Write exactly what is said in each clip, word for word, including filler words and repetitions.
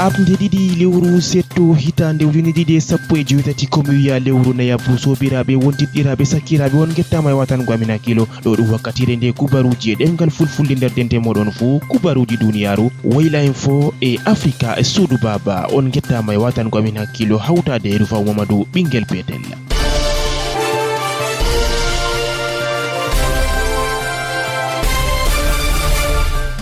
Aɓnde ɗiɗi lewru setto hitaande ujine ɗiɗi e sappo e joweetati, ko mi wiya lewru nayaɓru. Soobiraaɓe, wondiɗɗiraaɓe, sakkiraaɓe, on ngettaama e watango amin hakkilo. Ɗo ɗum wakkatire nde kubaruuji e ɗemngal fulfulde nder dente moɗon fuu, kubaruuji duniyaaru, Woyla Info e Afrika e Suudu Baaba. On ngettaama e watango amin hakkilo, hawtaade e Rufaw Mamadou, ɓinngel peetel.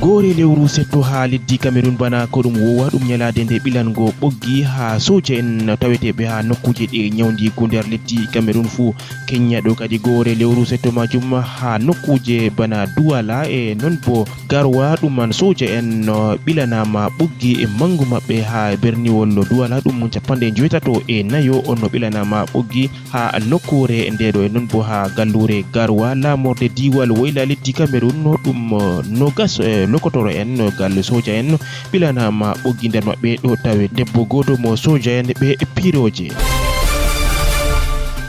Goore lewru setto haa leddi Cameroun, bana ko ɗum wowa ɗum nyalaade nde ɓilango ɓoggi haa sooja en taweteeɓe haa nokkuuje ɗe nyawndiigu nder leddi Cameroun fuu. Kenya ɗo kadi goore lewru setto majum haa nokkuuje bana Douala e non bo Garoua, ɗum man sooja en no ɓilanaama ɓoggi e mangu maɓɓe haa berniwol Douala, ɗum capanɗe njoweetato e nayo on no ɓilanaama ɓoggi haa nokkuure nde ɗo e non bo haa galluure Garoua, laamorde diiwal woyla leddi Cameroun, ɗum nogas e lokotoro en, gal sooja en ɓilanaama ɓoggi nder maɓɓe ɗo tawe debbo gooto mo sooja en ɓe pirooje.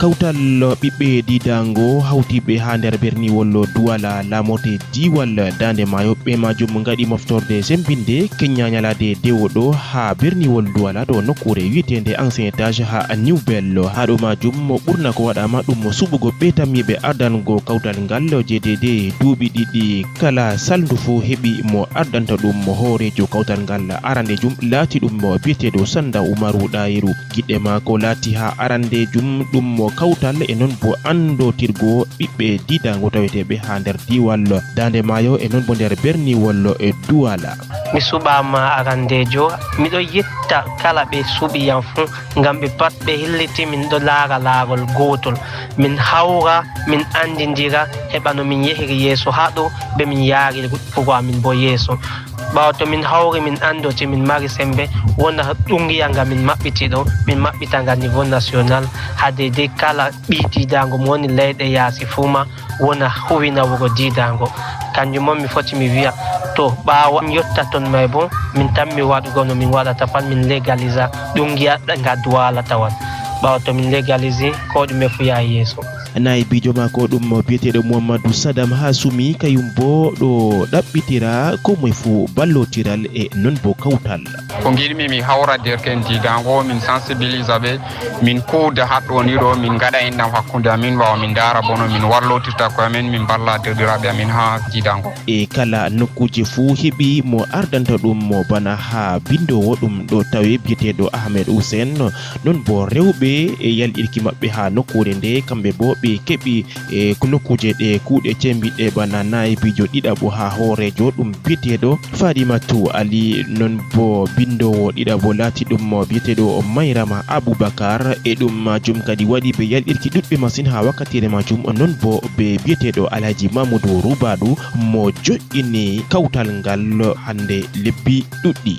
Kawtal ɓiɓɓe diidaango hawtiiɓe haa nder berniwol Douala laamorde diiwal Daande Maayo, ɓe maajum ngaɗi moftorde semmbinde Kenya nyalaade dewoɗo haa berniwol Douala ɗo nokkuure wiyeteende Ancien Étage haa New Bell. Haa ɗo maajum mo ɓurna ko waɗaama ɗum mo suɓugo ɓe tammiiɓe ardango kawtal ngal, J D D, duuɓi ɗiɗi kala salndu fuu heɓi mo ardanta ɗum mo hooreejo kawtal ngal arandeejum laati ɗum mo biyeteeɗo Sanda Umaru Ɗayiru. Giɗɗe maako laati haa arandeejum ɗum mo kawtal e non bo anndootirgo ɓiɓɓe diidaango taweteeɓe haa nder diiwal Daande Maayo e non bo nder berniwol e Duwala. Mi suɓaama arandeejo, miɗo yetta kala ɓe suɓi yam fuu, ngam ɓe pat ɓe hilliti min ɗo laara laarol gootol. Min hawra, min anndindira, heɓa no min yehiri yeeso haa ɗo, be min yaariri pugo amin bo yeeso. Ɓaawo to min hawri, min anndoti, min mari semmbe, wona ɗungiya nga min maɓɓiti ɗo, min maɓɓita nga niveau national, haa deydey kala ɓii diidaango mo woni leyɗe yaasi fuu ma wona huwina wuro diidaango. Kanjum on mi foti mi wi'a, to ɓaawo an yotta ton may bo, min tammi waɗugo no min waɗata pat, min legalisa ɗungiya nga Duwala tawan. Ɓaawo to min legalisi, ko ɗume fuu yaha yeeso. Naayibiijo maako ɗum biyeteeɗo Muhammadu Sadam Hasumi, kayum bo ɗo ɗaɓɓitira ko moye fuu ballotiral e non bo kawtal. Ko ngiɗmi mi hawra derke'en diidaango, min sensibilisa ɓe, min kuuda haɗɗo ni ɗo, min ngaɗa enɗam hakkunde amin, ɓaawo min ndaara bo no min wallotirta koye amin, min mballa deerɗiraaɓe amin haa diidaango. E kala nokkuuje fuu heɓi mo ardanta ɗum mo bana haa binndoowo ɗum ɗo tawe biyeteeɗo Ahmed Hussein, non bo rewɓe e yalɗirki maɓɓe haa nokkuure nde, kamɓe bo ɓe keɓi e ko nokkuuje ɗe kuuɗe cembiɗɗe bana naayibiijo ɗiɗaɓo haa hooreejo ɗum biyeteeɗo Fadimatu Ali, non bo binndoowo ɗiɗaɓo laati ɗum mo biyeteeɗo Mayrama Abubakar. E ɗum maajum kadi waɗi ɓe yalɗirki ɗuɗɓe masin haa wakkatiire maajum, non bo be biyeteeɗo Alhaji Mamudu Rubadu mo jo'ini kawtal ngal hannde lebbi ɗuɗɗi.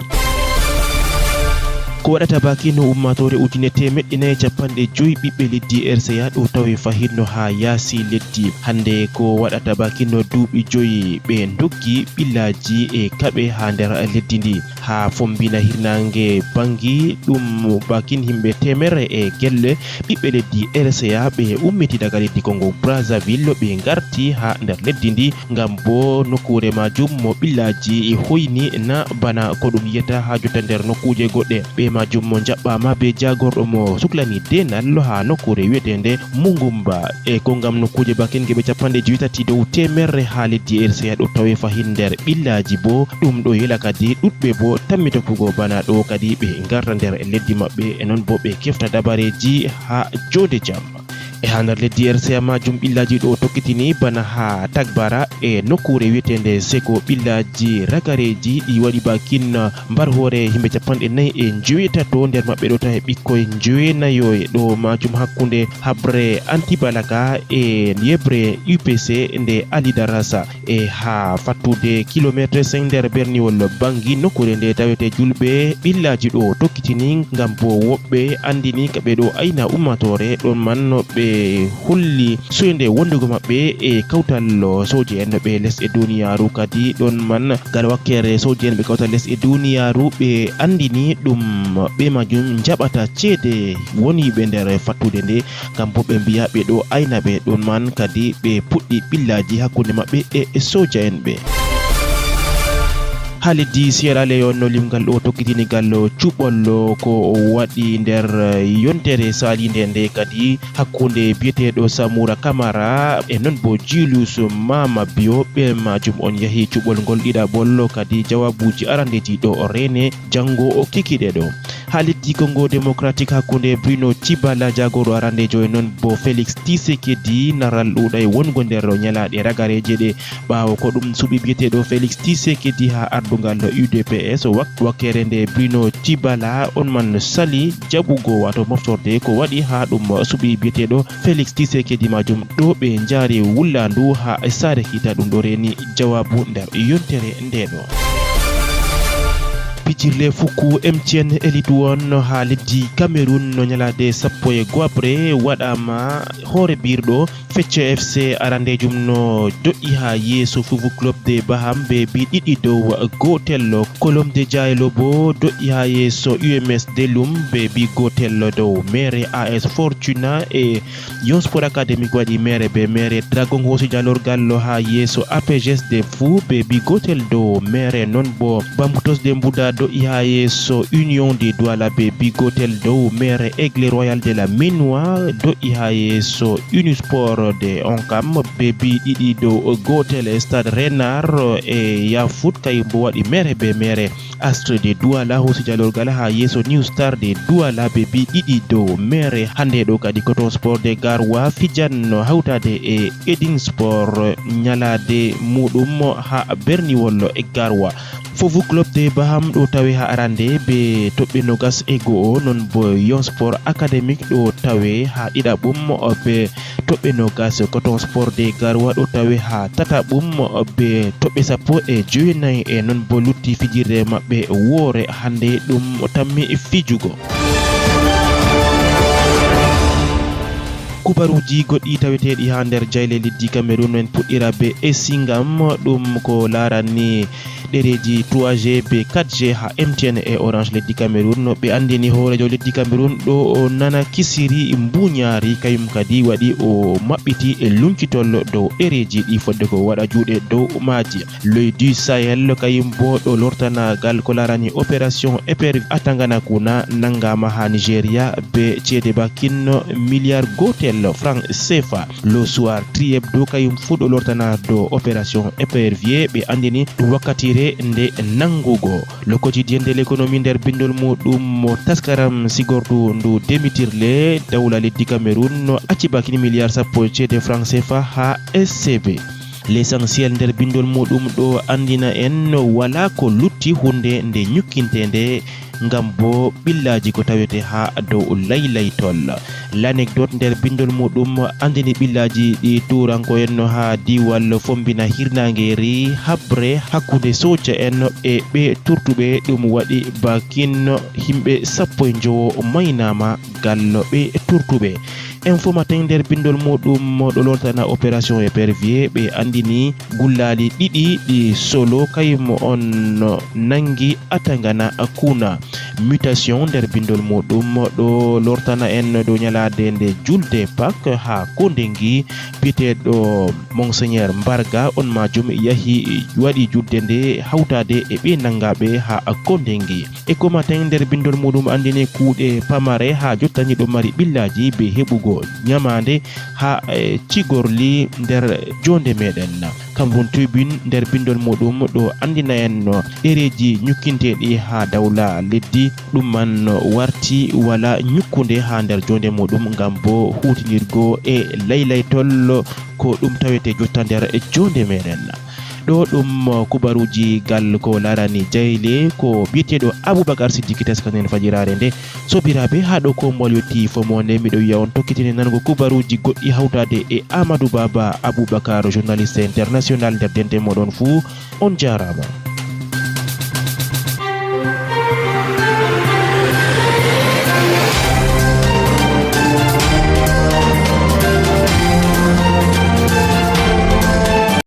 Ko waɗata bakin no ummaatoore ujine teemeɗɗe nayi e capanɗe joyi ɓiɓɓe leddi R C A ɗo tawe fahinno haa yaasi leddi. Hannde ko waɗata bakin no duuɓi joyi ɓe ndoggi ɓillaaji e kaɓe haa nder leddi ndi. Haa fombina hirnaange Bangi, ɗum bakin himɓe teemerre e gelle ɓiɓɓe leddi R C A ɓe ummiti daga leddi Kongo Brazzaville ɓe ngarti haa nder leddi ndi. Ngam bo nokkuure maajum mo ɓillaaji hoyni na bana ko ɗum yiyata haa jotta nder nokkuuje goɗɗe. Ɓe maajum mo njaɓɓaama be jaagorɗo mo suklani deenal haa nokkuure wiyeteende Mungumba. E ko ngam nokkuuje bakin geɓe capanɗe joweetati dow teemerre haa leddi R C A ɗo tawe fahin nder ɓillaaji bo ɗum ɗo yela kadi ɗuɗɓe bo tammi tokkugo bana ɗo kadi ɓe ngarta nder leddi maɓɓe e non bo ɓe kefta dabareeji haa joonde jam. E haa nder leddi R C A maajum ɓillaaji ɗo tokkitini bana haa Tagbara e nokkuure wiyeteende Seko ɓillaaji ragareeji ɗi waɗi bakin mbar hoore yimɓe capanɗe nayi e njoweetato nder maɓɓe ɗo tawi ɓikkoy njoweenayo e ɗo maajum hakkunde haɓre Antibalaka e yeɓre U P C nde Ali Darasa. E haa fattude kilomeetre cinq nder berniwol Bangi, nokkuure nde tawete juulɓe ɓillaaji ɗo tokkitini, ngam bo woɓɓe anndini ka ɓe ɗo ayna ummaatoore, ɗon man no ɓe holli soynde wondugo maɓɓe e kawtal sooje en ɓe lesɗe duniyaaru. Kadi ɗon man gal wakkere sooje en ɓe kawtal lesɗe duniyaaru ɓe anndini ɗum ɓe majum njaɓata ceede woniiɓe nder fattude nde, ngam bo ɓe mbiya ɓe ɗo ayna ɓe. Ɗon man kadi ɓe puɗɗi ɓillaaji hakkunde maɓɓe e sooja en ɓe. Haa leddi Sierra Leone, limgal ɗo tokkitini gal cuɓol ko waɗi nder yontere saliinde nde kadi hakkunde biyeteeɗo Samura Kamara e non bo Julius Mama Bio. Ɓe majum on yahi cuɓol ngol ɗiɗaɓol, kadi jawabuuji arandeji ɗo o rene janngo o kikiɗe ɗo. Haa leddi Congo Démocratique, hakkunde Bruno Tshibala, jagoro arandejo, e non bo Félix Tshisekedi, naral ɗuuɗay wongo nder ñalaaɗe ragareeje ɗe. Ɓaawo ko ɗum suɓi biyeteeɗo Félix Tshisekedi haa ardungal U D P S, wak-, wakkere nde Bruno Tshibala on man sali jaɓugo, wato moftorde ko waɗi haa ɗum suɓi biyeteeɗo Félix Tshisekedi majum, ɗo ɓe njaari wullaandu haa saare kiita, ɗum ɗo reeni jawaabu nder yontere nde ɗo. Pijirle fukku M T N Elite One haa leddi Cameroun no ñalaade sappo e go'aɓre waɗaama hoore birɗo. Fecce F C arandejum no do'i haa yeeso Fufu Club de Baham be bi ɗiɗi dow gootel. Colom de Jaelo bo do'i haa yeeso U M S Delum be bi gootel dow mere. A S Fortuna e Yon Sport Academy waɗi mere be mere. Dragon hoosi jalorgal haa yeeso A P G S de Fou be bi gootel dow mere. Non bo Bambutos de Mbuda do'i haa yeeso Union de Douala be bi gootel dow mere. Aigle Royal de la Minois do'i haa yeeso Unisport de Onkam be bi ɗiɗi dow gootel. Stade Renard e Yafoot kay bo waɗi mere be mere. Astre de Douala hoosi jalorgal haa yeeso New Star de Douala be bi ɗiɗi dow mere. Hande ɗo kadi Coton Sport de Garoua fijan no hawtade e Edin Sport ñalaade muɗum haa berniwol e Garoua. Fofu Club de Baham ɗo tawe haa arande be toɓɓe nogas e go'o, non bo Yon Sport Academic ɗo tawe haa ɗiɗaɓum be toɓɓe nogas. Coton Sport de Garoua ɗo tawe haa tataɓum be toɓɓe sappo e jowenayi, e non bo lutti fijirde maɓɓe woore hande ɗum tammi fijugo. Kubaruuji goɗɗi taweteeɗi haa nder jayle leddi Cameroun, en puɗɗira be Esingam, ɗum ko laarani ɗereeji trois G be quatre G haa M T N e Orange leddi Cameroun. No ɓe anndini hooreejo leddi Cameroun ɗo o nana kisiri mbuuñaari, kayum kadi waɗi o maɓɓiti e luncitol dow ɗereeji ɗi fodde ko waɗa juuɗe dow maaji. L'Oeil du Sahel kayum bo ɗo lortanagal ko laarani opération épervier Atangana Kuna nangama haa Nigeria be ceede bakin miliyar gootel franc C F A. Le Soir, Tri Hebdo kayum fu ɗo lortana dow opération épervier, ɓe anndini ɗum wakkatire nde nanngugo. Le Quotidien de l'Économie nder bindol muɗum mo taskaram sigordu ndu demitirle, dawla leddi Cameroun no acci bakin miliyar sappo ceede franc C F A haa S C B. L'Essentiel nder bindol muɗum ɗo anndina en no wala ko lutti hunde nde ñukkinte nde, ngam bo ɓillaji ko tawete haa dow laylaytol. L'Anecdote nder bindol muɗum anndini ɓillaji ɗi turanko'en no haa diiwal Fombina hirnaangeeri haɓre hakkunde sooja en e ɓe turtuɓe, ɗum waɗi bakin himɓe sappo e njowo maynama gal ɓe turtuɓe. Info Matin nder bindol muɗum ɗo lortana opération épervier, ɓe anndini gullali ɗiɗi ɗi solo kayum on nangi Atangana Kuna. Mutation nder bindol muɗum ɗo lortana en dow ñalaade nde julde Pâques haa Kondengi, biyeteeɗo Monseigneur Mbarga on majum yahi waɗi julde nde hawtaade e ɓe nanngaɓe haa Kondengi. Eco Matin nder bindol muɗum anndini kuuɗe pamare haa jottani ɗo mari ɓillaji be heɓugo ñamaande haa, eh, cigorli nder jonde meɗen. Cameroun Tribune nder bindol muɗum ɗo anndina en no ɗereji ñukkinteɗi haa dawla leddi, ɗum man warti wala ñukkunde haa nder jonde muɗum ngam bo hutinirgo e laylaytol ko ɗum tawete jotta nder jonde meɗen. Ɗo ɗum kubaruji gal ko larani jayle ko biyeteɗo Aboubacar Sidiki taskanen fajirare nde. Sobiraɓe, haa ɗo ko mol yotti fo mo nde miɗo wiya on tokkitine nango kubaruji goɗɗi hawtade e Amadou Baba Aboubacar, journaliste international nder dente moɗon fuu. On jarama.